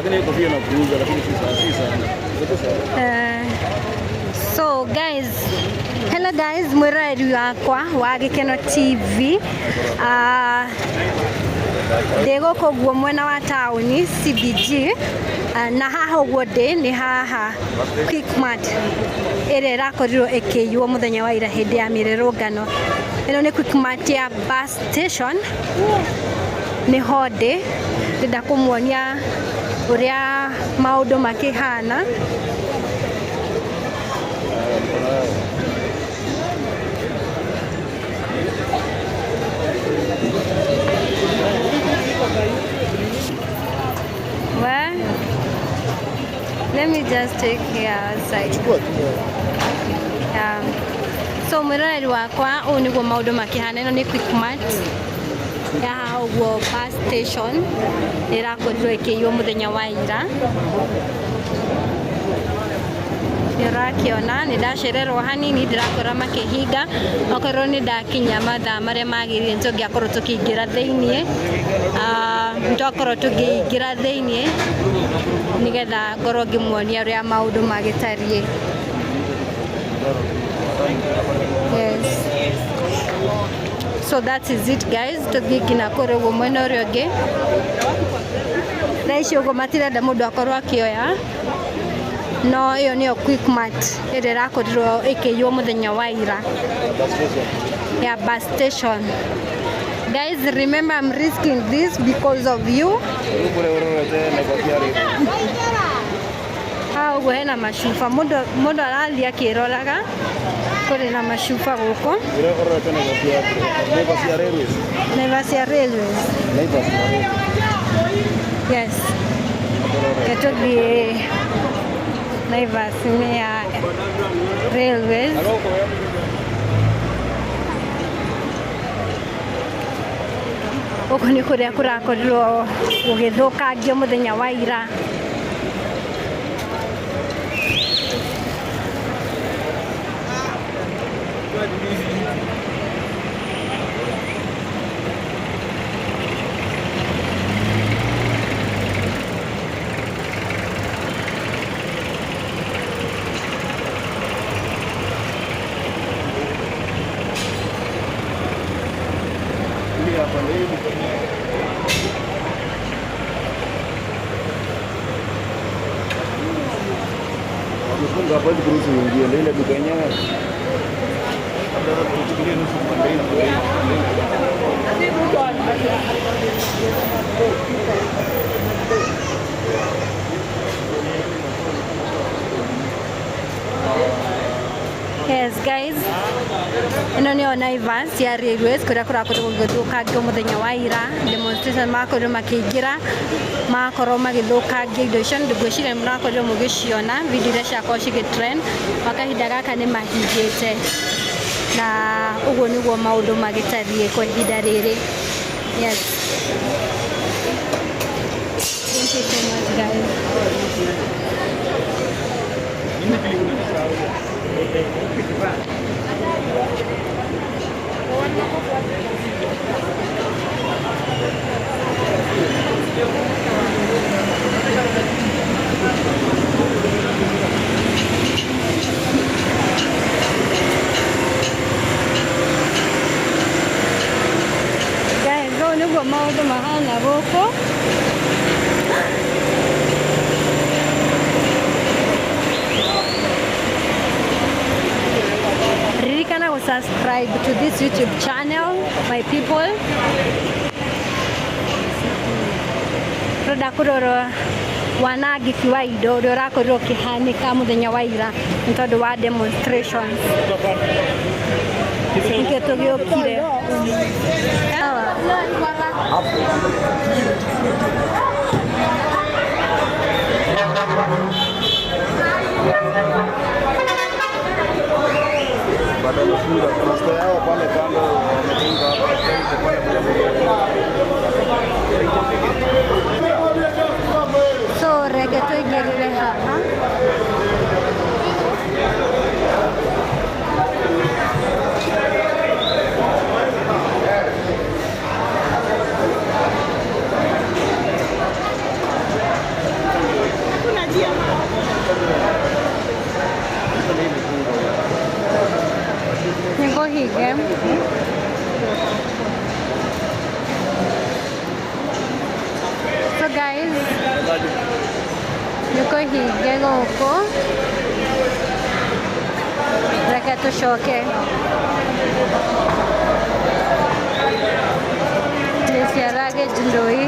Lakini hiyo kofia nakuuza, lakini si sana, si sana. Iko sawa. So guys, hello guys, mwĩroreri wakwa wa Gĩkeno TV. Ndĩ gũkũ ũguo mwena wa taũni CBG. Na haha ũguo ndĩ nĩ haha Quickmart ĩrĩa ĩrakorirwo ĩkĩiywo mũthenya wa ira hĩndĩ ya mĩrũrũngano. Ĩno nĩ Quickmart ya bus station, nĩho ndĩ, ndĩrenda kũmuonia ũrĩa maũndũ makĩhana. Well, let me just take here outside. Chukua tu. Yeah. So mwĩroreri wakwa, ũũ nĩguo maũndũ makĩhana. Ĩno nĩ Quickmart ya haha ũguo bus station, nĩ ĩrakorirwo ĩkĩiywo mũthenya wa ira. Nĩ ũrakĩona nĩ ndacererwo hanini, ndĩrakora makĩhinga. Okorwo nĩ ndakinya mathaa marĩa magĩrĩire, nĩ tũngĩakorwo tũkĩingĩra thĩiniĩ. Nĩ twakorwo tũkĩingĩra thĩiniĩ nĩgetha ngorwo ngĩmuonia ũrĩa maũndũ magĩtariĩ. Yes. So that is it guys, tũthiĩ nginya kũrĩa ũguo mwena ũrĩa ũngĩ. Thaa ici ũguo matirenda mũndũ akorwo akĩoya, no ĩyo nĩyo Quickmart ĩrĩa ĩrakorirwo ĩkĩiywo mũthenya wa ira ya bus station. Guys, remember I'm risking this because of you. Rĩu kũrĩa ũrorete Naivas rĩ. Haha ũguo hena macuba, mũndũ arathiĩ akĩroraga, kũrĩ na macuba gũkũ. Ũrĩa ũrorete Naivas ya Naivas ya Railways. Naivas ya Railways. Naivas ya Railways. Yes. Reke tũthiĩ Naivas nĩ ya Railways. Gũkũ nĩ kũrĩa kũrakorirwo gũgĩthũkangio mũthenya wa ira. Ili hapa ndio hii. Wamefunga hapo, hadi kuruhusu uingie, ndio ile duka yenyewe. Labda tuchukulie nusu pande hii na pande hii. Yes guys, ĩno nĩyo Naivas ya Railways kũrĩa kũrakorirwo gũgĩthũkangio mũthenya wa ira. Demonstration makorirwo makĩingĩra, makorwo magĩthũkangia indo icio. Ngwĩciria mũrakorirwo mũgĩciona video iria ciakorwo cigĩ trend. Gwa kahinda gaka nĩ mahingĩte, na ũguo nĩguo maũndũ magĩtariĩ kwa ihinda rĩrĩ. Yes. Thank you so much guys. Guys, ũũ nĩguo maũndũ mahana gũkũ. Ririkana gũ subscribe to this YouTube channel, my people. Tũrenda kũrora wanangĩki wa indo ũrĩa ũrakorirwo ũkĩhanĩka mũthenya wa ira nĩ tondũ wa demonstrations. Nĩkĩo tũgĩũkire. Sawa. Baada ya kufunga kuna store yao pale kando, wamefunga hapa, iko pale moja. So reke tũingĩrĩre haha. Nĩ kũhinge gũkũ, reke tũcoke nĩ cia luggage ndũi.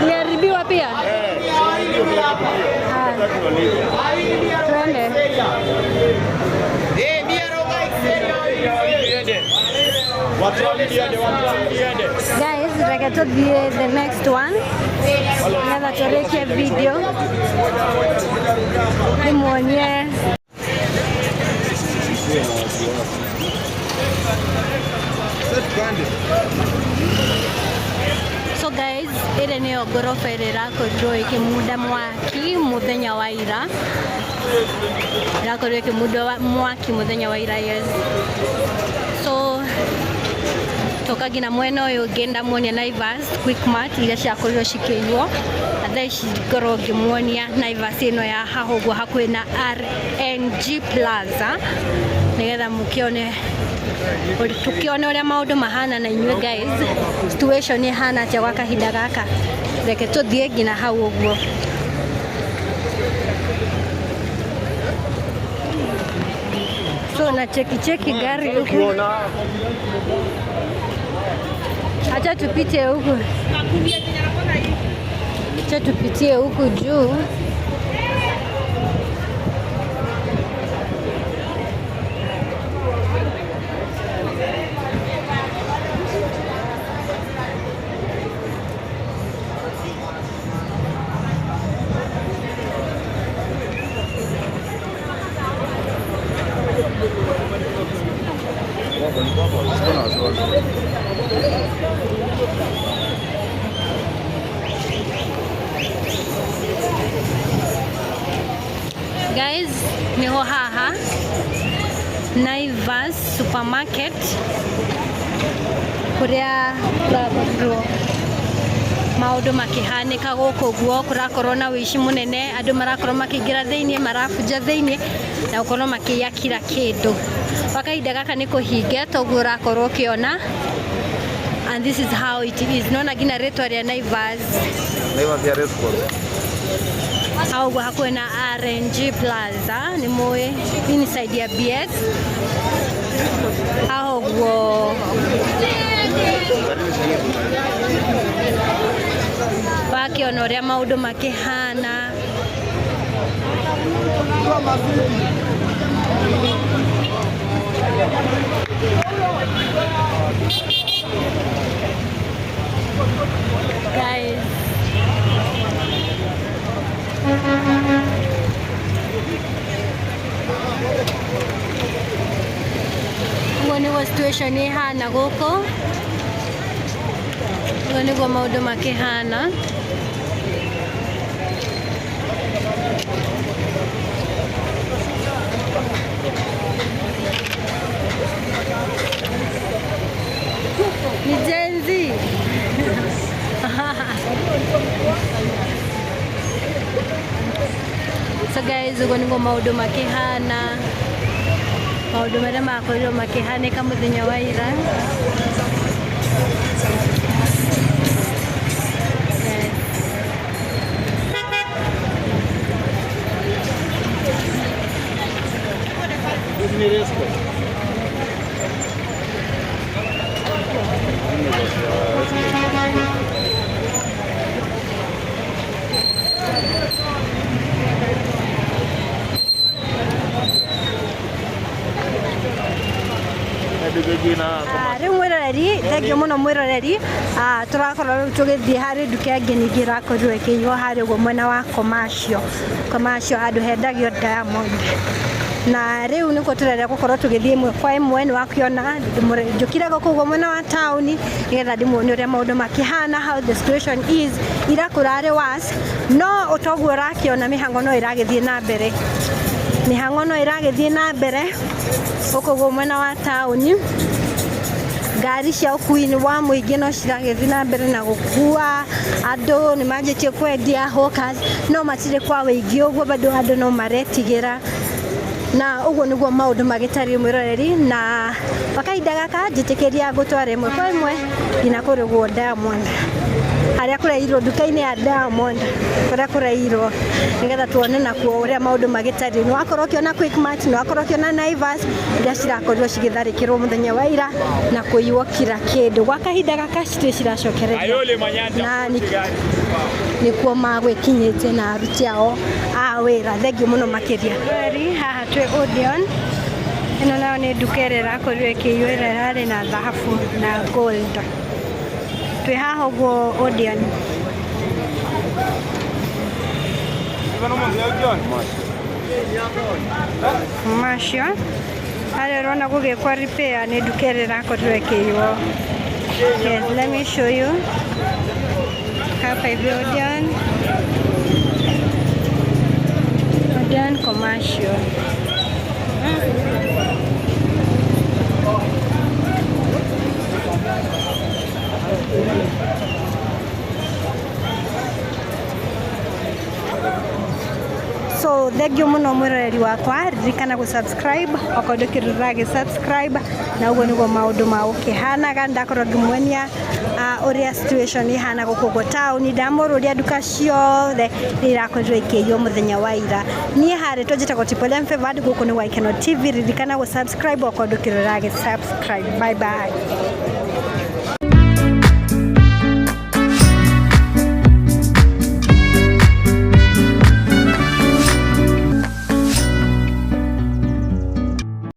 Iliharibiwa pia. Ah, twende. Guys, reke tuthiĩ the next one nĩgetha tũrĩkie video ndĩmuonie. So guys, ĩrĩ nĩyo ngoroba ĩrĩa ĩrakorirwo ĩkĩmunda mwaki mũthenya wa ira, ĩrakorirwo ĩkĩmunda mwaki mũthenya wa ira, yes. So toka nginya mwena ũyũ ũngĩ ndamuonia Naivas Quickmart iria ciakorirwo cikĩiywo, na thaa ici ngorwo ngĩmuonia Naivas ĩno ya haha ũguo hakuhĩ na RNG Plaza, nĩgetha mũkĩone, tũkĩone ũrĩa maũndũ mahana na inyuĩ guys, situation ĩhana atĩa gwa kahinda gaka. Reke tũthiĩ nginya hau ũguo. So na cheki cheki gari huku, acha tupite huku, acha tupitie huku juu. Guys, niho haha Naivas supermarket kuria kũrakorirwo maũndũ makĩhanĩka gũkũ guo, kũrakorwo na ũici mũnene, andũ marakorwo makĩingĩra thĩiniĩ, marabunja thĩiniĩ na gũkorwo makĩiya kila kĩndũ. Gwa kahinda gaka nĩ kũhinge toguo ũrakorwo ũkĩona, and this is how it is. Nona nginya rĩtwa rĩa Naivas Naivas ya Race Course. Hau ũguo hakuhĩ na RNG Plaza, nĩ mũĩ inside ya BS haha ũguo, wakĩona ũrĩa maũndũ makĩhana. Guys, ũguo nĩguo situation ĩhana gũkũ, ũguo nĩguo maũndũ makĩhana. Ni Gen Z. So guys, ũguo nĩguo maũndũ makĩhana, maũndũ marĩa makorirwo makĩhanĩka mũthenya wa ira. Yes. Hizi ni Race Course. Rĩu mwĩroreri, thengio mũno mwĩroreri, tũrakorwo rĩu tũgĩthiĩ harĩ nduka ĩngĩ ningĩ ĩrakorirwo ĩkĩiywo harĩa ũguo mwena wa commercial, commercial handũ hendagio diamond. Na rĩu nĩkuo tũrenda gũkorwo tũgĩthiĩ ĩmwe kwa ĩmwe. Nĩ wakiona njũkire gũkũ ũguo mwena wa taũni nĩgetha ndĩmuonie ũrĩa maũndũ makĩhana, how the situation is. Ira kũrarĩ worse, no toguo ũrakĩona mĩhango no ĩragĩthiĩ na mbere, mĩhango no ĩragĩthiĩ na mbere gũkũ ũguo mwena wa taũni. Ngari cia ũkui wa mũingĩ no ciragĩthiĩ na mbere na gũkua andũ. Nĩ manjĩtie kwendia hawkers, no matirĩ kwa wĩingĩ ũguo, bado andũ no maretigĩra. Na ũguo nĩguo maũndũ magĩtariĩ, mwĩroreri. Na kwa kahinda gaka njĩtĩkĩria ngũtware ĩmwe kwa ĩmwe nginya kũrĩgwo Diamond, harĩa kũreirwo nduka-inĩ ya Diamond, kũrĩa kũreirwo, nĩgetha tuone nakuo ũrĩa maũndũ magĩtariĩ. Nĩ wakorwo ũkĩona Quickmart, nĩ wakorwo ũkĩona Naivas iria cirakorirwo cigĩtharĩkĩrwo mũthenya wa ira na kũiywo kira kĩndũ. Gwa kahinda gaka citirĩ ciracokereria na nĩkuo magwĩkinyĩte na aruti ao a wĩra. Thengiũ mũno makĩria. Mweri haha twĩ Odeon. Ĩno nayo nĩ nduka ĩrĩa ĩrakorirwo ĩkĩiywo, ĩrĩa ĩrarĩ na thahabu na gold. Twĩ haha ũguo Odeon. Macio harĩa ũrona gũgĩkwo repair nĩ nduka ĩrĩa ĩrakorirwo ĩkĩiywo. Yes, let me show you hapa hivi Odeon, Odeon Commercial. So thengiũ mũno mwĩroreri wakwa. Ririkana gũ subscribe okorwo ndũkĩrĩ ũragĩ subscribe. Na ũguo nĩguo maũndũ ma gũkĩhanaga. Ndakorwo ngĩmuonia ũrĩa situation ihana gũkũ ũguo taũni. Ndamũrũria nduka ciothe nĩ irakorirwo ikĩiywo mũthenya wa ira. Niĩ harĩ tũnjĩtagwo Tipolem Favored, gũkũ nĩ Waikeno TV. Ririkana gũ subscribe okorwo ndũkĩrĩ ũragĩ subscribe. Bye bye.